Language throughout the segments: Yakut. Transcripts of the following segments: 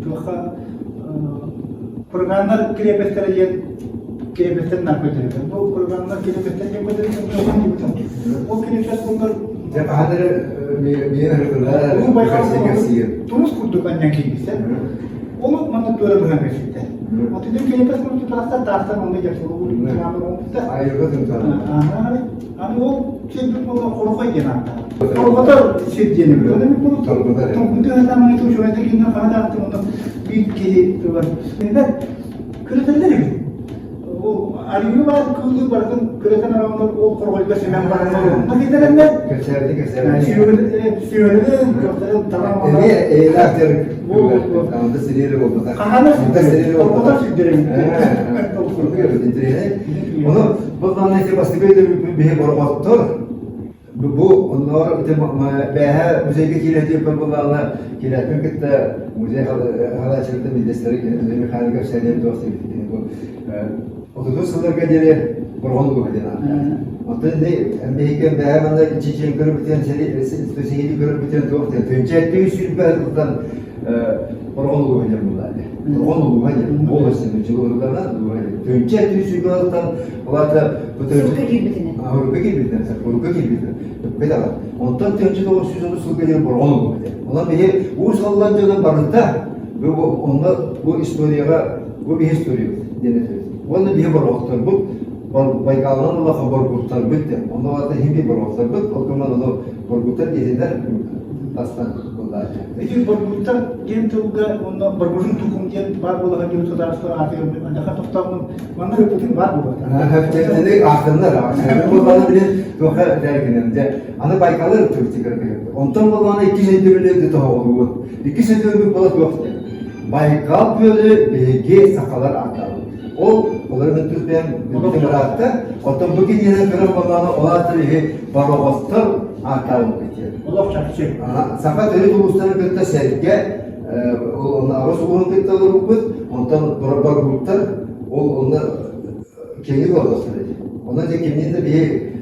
Туохха Курганнар крепостара диэн крепостар наркотик. Бу курганнар крепостар диэн көтөр Ол крепость буоллар Дьэ хаһан эрэ миэн ырытылар Тумус курдук анньан киирбиттэр. Ол манна туора быһан кэлбиттэр. Отун крепость курдук тахсар таастар онно дьапсылуу Айылга тымтана. Аны ол сирбит буолла Хорохой диэн ааттаах. Хорҕотор сир диэн эбит. Оны бу толкуйдуу сатаамай учуонайдар кинини хаһан онно биир киһи тугар. Кинилэр күрэтэллэр эбит. Ол арыйыы баар кыылы барытын күрэтэн араннар ол хорҕойго симэн бараннар онно киллэрэллэр. Кэпсээбити кэпсээбити. Сүөлүн, көхтөрүн талан Эмиэ эйэлээх дьарык. Онда сириэри буолбатах. Хаһана хорҕотор сирдэрин. Ону бу манна ити бастакы өйдөбүлбүт биһи борҕоттор бу онноор ити бээһэ музейга киирэтиэппин буллаҕына киирээппин кытта музей халааччылыттан биирдэстэрэ кини Михаил кэпсээнин туох диэбит бу отутус сылларга диэри Борҕон улууһа диэн ааттаах. Оттон ити биһиги бээһэ манна чечен көрбүтүн сиһилии көрбүтүн туох диэн тыынча 720 сылтан Борҕон улууһа диэн буолла Борҕон улууһа диэн волость дьылуурданан улууһа диэн тыынча 720 сылтан ол аата бу Сурукка киирбитинэн. Урукка киирбитинэн урукка киирбитинэн бэтэҕэ. Онтон 1930 сылга диэн Борҕон улууһа диэн. Онон биһи Уус Алдан дьоно барыта бу онно бу историяҕа бу биһи историябыт диэн этэбит. Уонна биһи борҕотторбут Байкалынан улахан боргуттарбыт диэн. Онно аата иһин биир боргуттарбыт, ол гынан ону боргуттар диэтилэр тастан буллааччы. Ити боргуттар диэн тылга уонна боргужун тукум диэн баар буолаха диэн судаарыстыба аатыгар маныаха тохтооммун манна ыппытын баар буолуохтаах. Хэптэнник аахтаннар буоллаҕына билин туохха этэргинэн дьэ аны Байкалы ыттыбыт Онтон буоллаҕына иккис өйдөбүлү тоһоҕолуубут. Иккис өйдөбүл буола туох диэн. Байкал күөлү биһиги сахалар ааттаабыт. Ол олор мин тус бэйэм билбитим ыраатта. Оттон бу киниэнэн көрөн буоллаҕына ол ааттар иһи Бороҕостор ааттаабыппыт диэн. Олох чахчы. Саха төрүт улуустарын кытта сэргэ онно аҕыс улууһун кытта олорбуппут. Онтон Боргууттар ол онно киэҥник олордохтор эти. Онон дьэ кимниин да биһи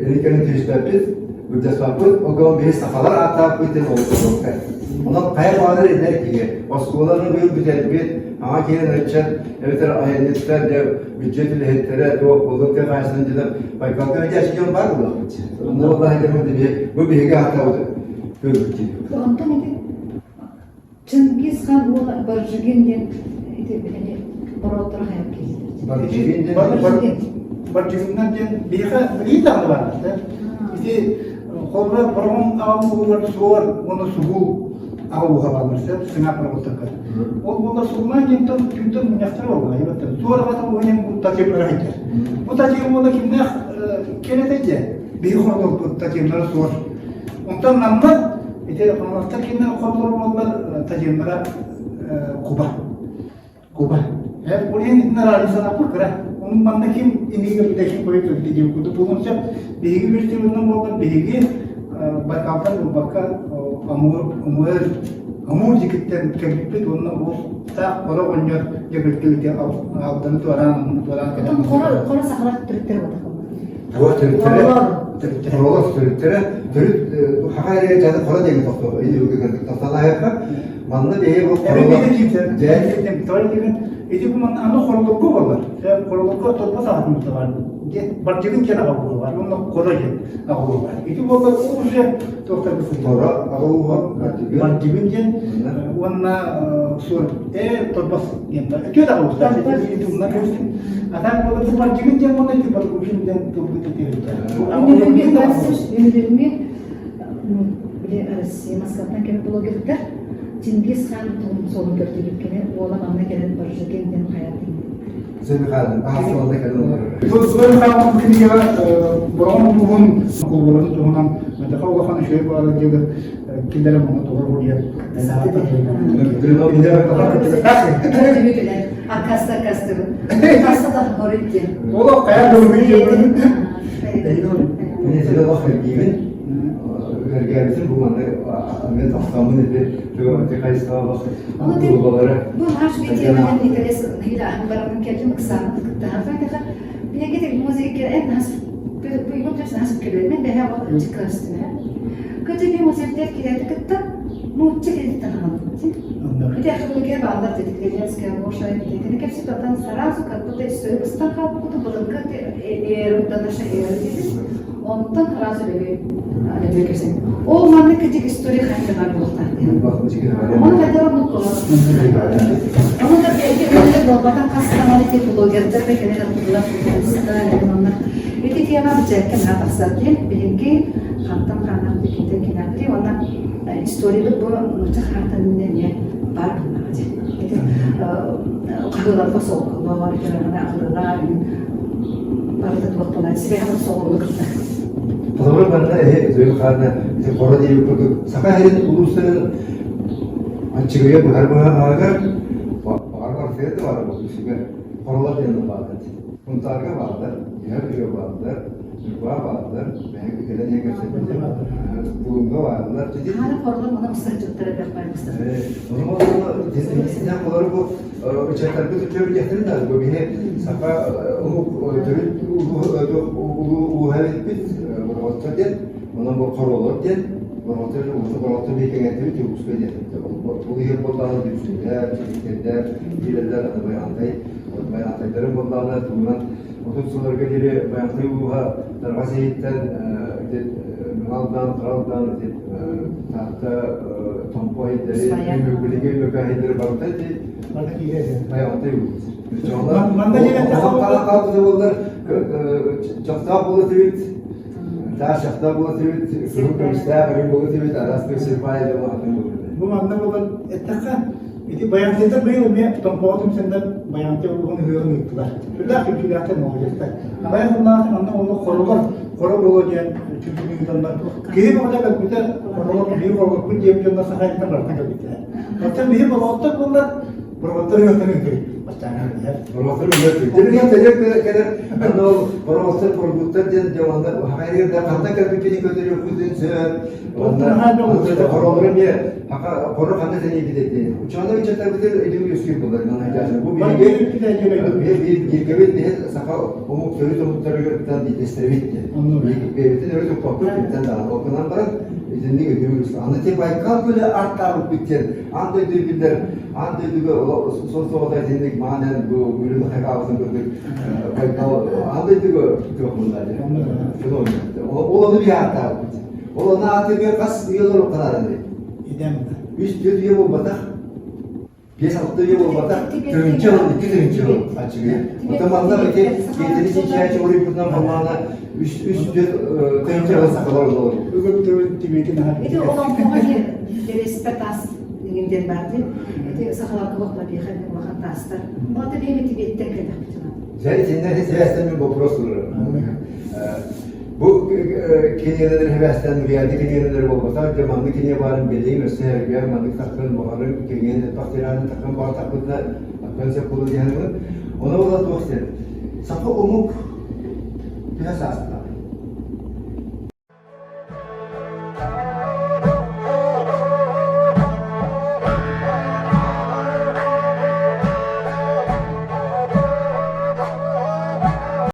илин-кэлин түһүспэппит, былдьаспаппыт, ол гынан биһи сахалар ааттаахпыт диэн олохтоохтор. Онон хайа баҕарар эдэр киһи оскуоланы быйыл бүтэрбит, аҥа киирэн ыччат эбэтэр айанньыттар дьэ бюджет үлэһиттэрэ туох буолуон тыа хаһаайыстыбатын дьоно Байкалга дьэ дьон баар буолуохпут. Онно буоллаҕа дьэ бу биһиги ааттаабыт көрбүт дии. Онтон ити Чингис хан уола Баржигин диэн ити били бороттор хайа киһи. Баржигин диэн Баржигин. Баржигиннар диэн биһиэхэ билии даҕаны баар Ити холобура бороҕон аҕам уугар суор уонна сугул аҕа ууһа бааллар сөп сыҥаах бороҕоттарга. Ол буолла сугулаан диэнтэн түүнтэн мунньахтар буолла айбаттар. Суор аҕата уонен бу татьямнара сылдьар. Бу татьям уола кимнээх кэлэтэ дьэ биһи хоролорбут татьямнара суор. Онтон намна Ити Хаҥаластар кииннэр хотулар буоллар тадьыыннара куба. Куба. Э, ол иһин итиннэр аалисанаппыт кыра. Onun манна ким инниги көрбүтэ, ким койуп көрбүтэ диэн курдук буолуон сөп. Биһиги үөртүбүтүнэн буоллар, биһиги Байкалтан буолбакка Амур, Амур, Амур дьикиттэн кэлбиппит уонна ол таах хоро оҕонньор дьөгүртү алданы туораан, туораан кэлэн. Хоро, хоро сахалар төрүттэрэ буолар. Туох төрүттэрэ? Хоролор төрүттэрэ төрүт хаха эрэ дьаны хоро диэн тохтоо тохтолоһуохха манна биһиги бу хоролор Ити бу манна аны хоролорго буолар. Хоролорго торбос аҕатын бар. Бардьыгын диэн аҕа буолар. Онно хоро диэн аҕа буолар. Ити буолар уже туохтар Хоро аҕа ууһа Бардьыгын диэн уонна суор э торбос диэн бар. Үтүө да аҕа А так буолар бу Бардьыгын диэн уонна ити Баргушин диэн тылбыт Үнүрүҥҥү били Россия Москваттан кэлэн блогердар Чингис хаан суолун көрдүбүт кини уола манна кэлэн Баржигин диэн хайа Зоя Михайловна, аһас кэлэн олорор. Зоя Михайловна кинигэҕэ Бороҕон улууһун кулубаларын туһунан Мадьаха улахан үчүгэй баҕалар диэги киллэрэн оҥо тоҕор диэн Акаста акаста Акаста да хорит диэн. Олох хайа дылы Мен сиде олох эргиибин эргээбитим бу манна мен тохтооммун ити ити хайысхаҕа олох кулубалары Бу наш видеодан интерес нэһилэ аһын барамын кэллим ыксааммыт кыттаһан файдаха Билигин музейга эн нас быйыл төс нас кэлэн бэһэ ол чыкастына. Көтү би музейдер кирэти кытта нуучча кэлиттен хаалбыт. Ити археология бааллар дедик Ленская Гоша итини кэпсэт отан сразу как будто история быстан хаалбыт былыргы эра до нашей эры дедик. Онтон сразу лөбүй кэпсэт. Ол маннык кытик история хайдамар буолтаах диэн. Оны хайдара оннук Оны да эти өлөр буолбатах хас саҥаны ити блогердар да кэлэн аттылар онно ити тема бычакка наһаа тахсар диэн биһиги хантан хаанах китен кинапри уонна историябыт бу нуучча хаартан эмиэ баар буоллаҕа дии. Ити хаһыыларга солколор, итирана аҕылылар, барыта туох буолар, сибэһэ соҕуруу кытта. Холобур манна эһи Зоя Михайловна ити хоро диэбит курдук Саха сирин улуустарын аччыгыйа быһар быһаарыгар баҕар барсыга да баар буолуо хоролор диэн бааллар. Сунтаарга бааллар, Үһэ бааллар, Ньурба бааллар, мэһэ кэлэн иһэн кэпсэппитим. Булуҥҥа бааллар. Хаара хорлор мана мустар дьоттор элбэх баар Ону холору бу ыччаттарбыт үчүгэй билиэхтэрин да бу биһи саха омук төрүт улуу ууһа эбиппит бороҕоттор диэн онон бу хоруолар диэн бороҕоттор улуусу бороҕоттор биһи кэҥэттибит Якутскай диэн ол иһин буоллаҕына дүпсүннэр чэчиктэрдэр киирэллэр аны Байаҕантай Байаҕантайдарын буоллаҕына тугунан 30 сылларга диэри Байаҕантай улууһа Тарҕас иһиттэн Мыҥалдаан Харалдаан Таатта Томпо иһиттэри Билиҥҥи Өймөкөөн иһиттэри барыта ити Барыта киирэр. Байаҕантай улуус. Хаалбыта буоллар чохтоох буола түбүт, таас чохтоох буола түбүт, кыһыл көмүстээх үрүҥ буола түбүт, араас сир баайа дьоно атын буола Бу манна буолан эттэххэ, ити Байаҕантайдар быйыл эмиэ Томпоҕо түмсэннэр Байаҕантай улууһун ыһыаҕын ыыттылар. Сүрдээх түмсүүлээхтэр молодецтар. Аҕыйах сыллааҕыта манна уолу хоролор, хоро буолуо диэн түмсүүнү ыытаннар киһи бөҕөтө кэлбитэ, хоролор биһиги хоролорбут диэбит дьоннор саха сириттэн барытын кэлбиттэрэ. Оттон биһи болоҕоттор буоллар, бороҕоттор ыһыахтарын ыытабыт. Бастаан билэр. Бороҕоттор ыһыах Дьэ билигин кэлэр кэлэр ол бороҕоттор коргуттар диэн дьэ онно хайыыр да хантан кэлбиппитин көрдөрүөхпүтүн сөп. Онно хоролору эмиэ хоро ханна тэнийбит эти. Учуонай ыччаттарбытын илим үөскүүр буолар. Бу биһиги бииргэбит биһи саха омук төрүт омуктарыгыттан биирдэстэбит диэн. Бэйэбитин өрө туппаппыт биттэн даҕаны. Ол гынан баран итинник өйдүүр. Аны те Байкал көлө аттаабыппыт диэн аан дойду биллэр аан дойдуга сол соҕото итинник маанан бу үрүн хайҕаабытын курдук Байкал аан дойдуга туох буолла диэн. Ол ону биһи ааттаабыппыт. Ол ону аатырга хас үйэ олоруохха Идэм да. Үс-түөрт үйэ буолбатах. 5-6 үйэ буолбатах. Тыһыынча сыл, 2 тыһыынча сыл аччыгый. Оттон манна ити киэтини чинчийээччи уруйбутунан буоллаҕына үс үс түөрт тыһыынча сыл сахалар олорор. Бүгүн төрүт тибиэтин аһар. Ити олоҥхоҕо дэрэспэ таас деген диэн баар дии. Ити сахаларга бохлабиха улахан таастар. Ол да биһиги Тибеттен кэлэхпит. Дьэ итиннэ сибээстэн мин вопрос турар. Бу кинигэлэр хэбээстэн Нурияди кинигэлэр буолбатах, дьэ маннык кинигэ баарын билиҥ, өссө эргэр маннык таххын баҕарыҥ, киҥиэн элбэх таххын баҕар тахпытына аккын сөп буолуо диэхин Ону була туох сир. Саха омук төһө саастаах?